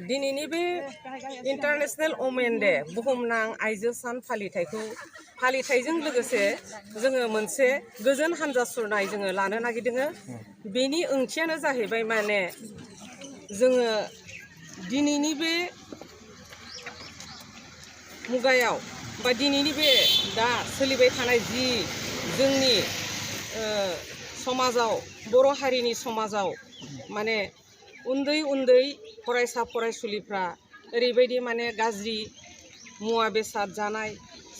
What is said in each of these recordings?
दिनैनि बे international women day बुहुमनां आइजो सान फालिथायजों लोगोसे जोङो मोनसे गोजोन हानजा सुरनाय जोङो लानो नागिरदों। बेनि ओंथियानो जाहैबाय माने जोङो दिनैनि बे मुगायाव बा दिनैनि बे दा सोलिबाय थानाय जि जोंनि समाजाव बर' हारिनि समाजाव माने उन्दै उन्दै फरायसा फरायसुलिफ्रा ओरैबायदि माने गाज्रि मुवा बेसाद जानाय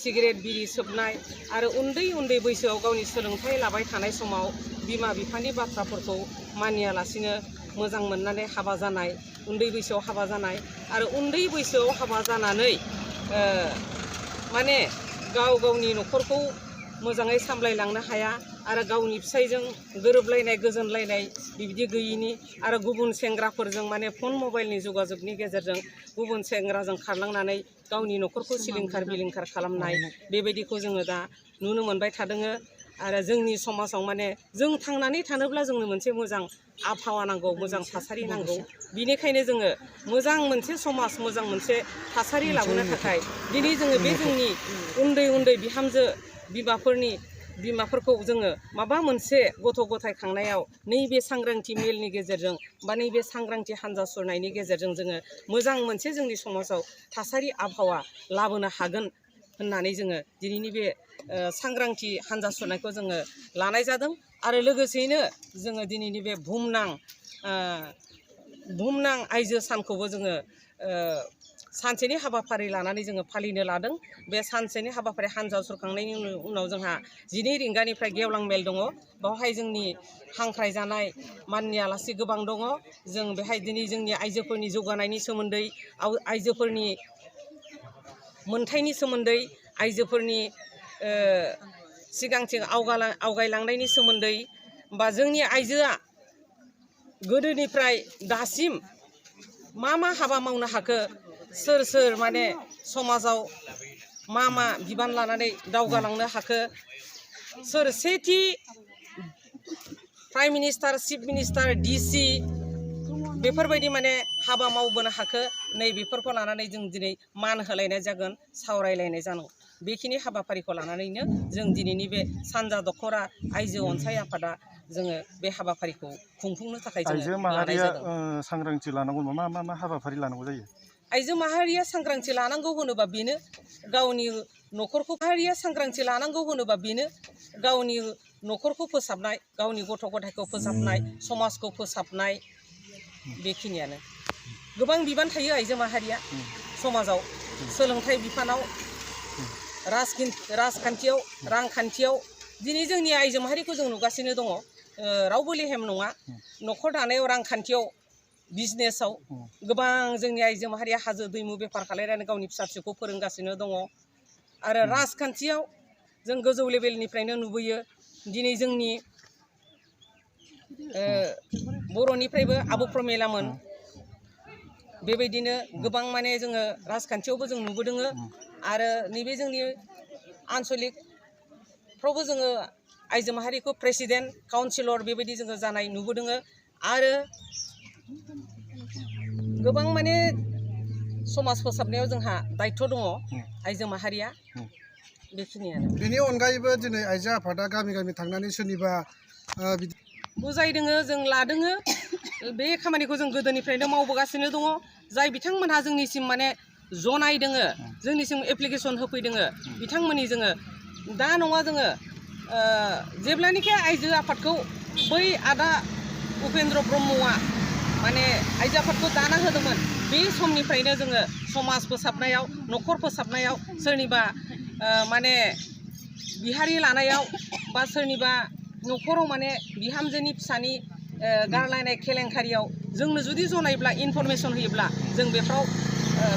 सिगारेट बिरि सोबनाय आरो उन्दै उन्दै बैसोआव गावनि सोलोंथाइ लाबाय थानाय समाव बिमा बिफानि बाथ्राफोरखौ मानियालासिनो मोजां मोननानै हाबा जानाय उन्दै बैसोआव हाबा जानाय आरो उन्दै बैसोआव हाबा जानानै माने गावनि न'खरखौ मोजाङै सामलायलांनो हाया आरो गावनि फिसायजों गोरोबलायनाय गोजोनलायनाय बिबायदि गैयिनि आरो गुबुन सेंग्राफोरजों माने फन मबाइलनि जगाजगनि गेजेरजों गुबुन सेंग्राजों खारलांनानै गावनि न'खरखौ सिलिंखार बिलिंखार खालामनाय बेबायदिखौ जोङो दा नुनो मोनबाय थादों। आरो जोंनि समाजाव माने जों थांनानै थानोब्ला जोंनो मोनसे मोजां आबहावा नांगौ, मोजां थासारि नांगौ। बिनिखायनो जोङो मोजां मोनसे समाज मोजां मोनसे थासारि लाबोनो थाखाय दिनै जोङो बे जोंनि उन्दै उन्दै बिहामजो बिमाफोरखौ जोङो माबा मोनसे गथ' गथाय खांनायाव नैबे सांग्रांथि मेलनि गेजेरजों बा नैबे सांग्रांथि हानजा सुरनायनि गेजेरजों जोङो मोजां मोनसे जोंनि समाजाव थासारि आबहावा लाबोनो हागोन होननानै जोङो दिनैनि बे सांग्रांथि हानजा सुरनायखौ जोङो लानाय जादों। आरो लोगोसेयैनो जोङो दिनैनि बे बुहुमनां आइजो सानखौबो जोङो सानसेनि हाबाफारि लानानै जोङो फालिनो लादों। बे सानसेनि हाबाफारि हानजा सुरखांनायनि उनाव जोंहा 12 रिंगानिफ्राय गेवलां मेल दङ। बेवहाय जोंनि हांख्राय जानाय माननि आलासि गोबां दङ। जों बेहाय दिनै जोंनि आइजोफोरनि जौगानायनि सोमोन्दै आइजोफोरनि मोनथायनि सोमोन्दै आइजोफोरनि सिगांथिं आवगायलांनायनि सोमोन्दै बा जोंनि आइजोआ गोदोनिफ्राय दासिम मा हाबा मावनो हाखो, सोर माने समाजाव मा बिबान लानानै दावगालांनो हाखो, सोर सेथि prime minister chief minister DC बेफोरबायदि माने हाबा मावबोनो हाखो, नै बेफोरखौ लानानै जों दिनै मान होलायनाय जागोन, सावरायलायनाय जागोन। बेखिनि हाबाफारिखौ लानानैनो जों दिनैनि बे सानजा दख'रा आइजो अनसाय आफादा जोङो बे हाबाफारिखौ खुंफुंनो थाखाय जोङो लानाय जादों। सांग्रांथि लानांगौ मा हाबाफारि लानांगौ जायो? आइजो माहारिया सांग्रांथि लानांगौ होनोबा बेनो गावनि न'खरखौ फोसाबनाय, गावनि गथ' गथायखौ फोसाबनाय, समाजखौ फोसाबनाय, बेखिनियानो। गोबां बिबान थायो आइजो माहारिया समाजाव, सोलोंथाइ बिफानाव, राजखान्थियाव, रांखान्थियाव। दिनै जोंनि आइजो माहारिखौ जों नुगासिनो दङ, रावबो लेहेम नङा। न'खर दानायाव, रांखान्थियाव, बिजनेसाव गोबां जोंनि आइजो माहारिया हाजो दैमु बेफार खालामनानै गावनि फिसा फिसौखौ फोरोंगासिनो दङ। आरो राजखान्थियाव जों गोजौ लेभेलनिफ्रायनो नुबोयो। दिनै जोंनि बर'निफ्रायबो आब' प्रमेलामोन बेबायदिनो गोबां माने जोङो राजखान्थियावबो जों नुबोदों। आरो नैबे जोंनि आनसलिकफ्रावबो जोङो आइजो माहारिखौ प्रेसिडेन्ट, काउन्सिलर बेबायदि जोङो जानाय नुबोदों। आरो गोबां माने समाज फोसाबनायाव जोंहा दायथ' दङ आइजो माहारिया, बेखिनियानो। बेनि अनगायैबो दिनै आइजो आफादा गामि गामि थांनानै सोरनिबा बुजायदों, जों लादों। बे खामानिखौ जों गोदोनिफ्रायनो मावबोगासिनो दङ। जाय बिथांमोनहा जोंनिसिम माने जनायदों, जोंनिसिम एप्लिकेसन होफैदों, बिथांमोननि जोङो दा नङा जोङो जेब्लानिखि आइजो आफादखौ बै आदा उपेन्द्र ब्रह्मआ माने आइजो आफादखौ दाना होदोंमोन, बे समनिफ्रायनो जोङो समाज फोसाबनायाव, न'खर फोसाबनायाव, सोरनिबा माने बिहारि लानायाव बा सोरनिबा न'खराव माने बिहामजोनि फिसानि गारलायनाय केलेंकारियाव जोंनो जुदि जनायब्ला इनफरमेसन होयोब्ला जों बेफ्राव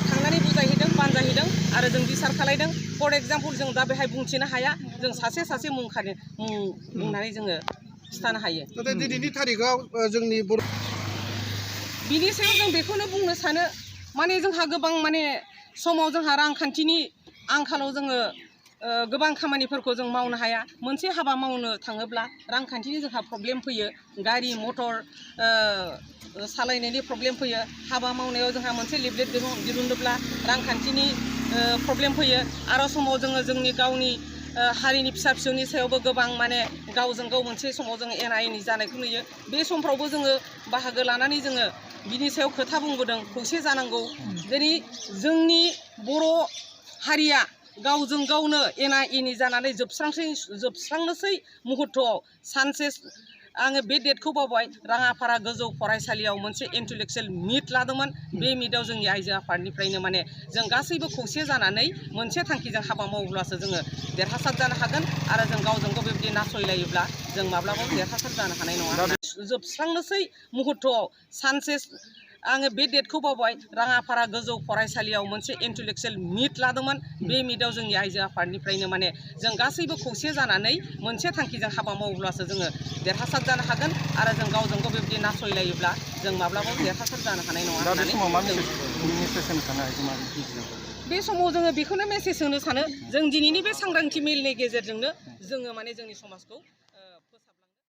थांनानै बुजायहैदों, बानजायहैदों आरो जों बिसार खालायदों। फर एग्जाम्पल जों दा बेहाय बुंथिनो हाया, जों सासे मुं बुंनानै जोङो खिथानो हायो। नाथाय दिनैनि थारिखआव जोंनि बर' बिनि सायाव जों बेखौनो बुंनो सानो, माने जोंहा गोबां माने समाव जोंहा रांखान्थिनि आंखालाव जोङो गोबां खामानिफोरखौ जों मावनो हाया मोनसे हाबा मावनो थाङोब्ला रांखान्थिनि जोंहा प्रब्लेम फैयो गारि मटर सालायनायनि प्रब्लेम फैयो हाबा मावनायाव जोंहा मोनसे लिफलेट दिहुनोब्ला रांखान्थिनि प्रब्लेम फैयो आरो समाव जोङो जोंनि गावनि हारिनि फिसा फिसौनि सायावबो गोबां माने गावजों गाव मोनसे समाव जों एना एनि जानायखौ नुयो बे समफ्रावबो जोङो बाहागो लानानै जोङो बिनि सायाव खोथा बुंबोदों खौसे जानांगौ जेरै जोंनि बर' हारिया गावजों गावनो एना एनि जानानै जोबस्रांनोसै मुहुर्तआव सानसे आङो बे डेटखौ बावबाय राङापारा गोजौ फरायसालियाव मोनसे इन्टेलेक्सुवेल मिट लादोंमोन बे मिटआव जोंनि आइजो आफादनिफ्रायनो माने जों गासैबो खौसे जानानै मोनसे थांखिजों हाबा मावोब्लासो जोङो देरहासार जानो हागोन आरो जों गावजों गाव बेबायदि नासयलायोब्ला जों माब्लाबाबो देरहासार जानो हानाय नङा जोबस्रांनोसै मुहुर्तआव सानसे आङो बे डेटखौ बावबाय राङापारा गोजौ फरायसालियाव मोनसे इन्टेलेक्सुवेल मिट लादोंमोन बे मिटआव जोंनि आइजो आफादनिफ्रायनो माने जों गासैबो खौसे जानानै मोनसे थांखिजों हाबा मावोब्लासो जोङो देरहासार जानो हागोन आरो जों गावजों गाव बेबायदि नासयलायोब्ला जों माब्लाबाबो देरहासार जानो हानाय नङा बे समाव जोङो बेखौनो मेसेज होनो सानो जों दिनैनि बे सांग्रांथि मेलनि गेजेरजोंनो जोङो माने जोंनि समाजखौ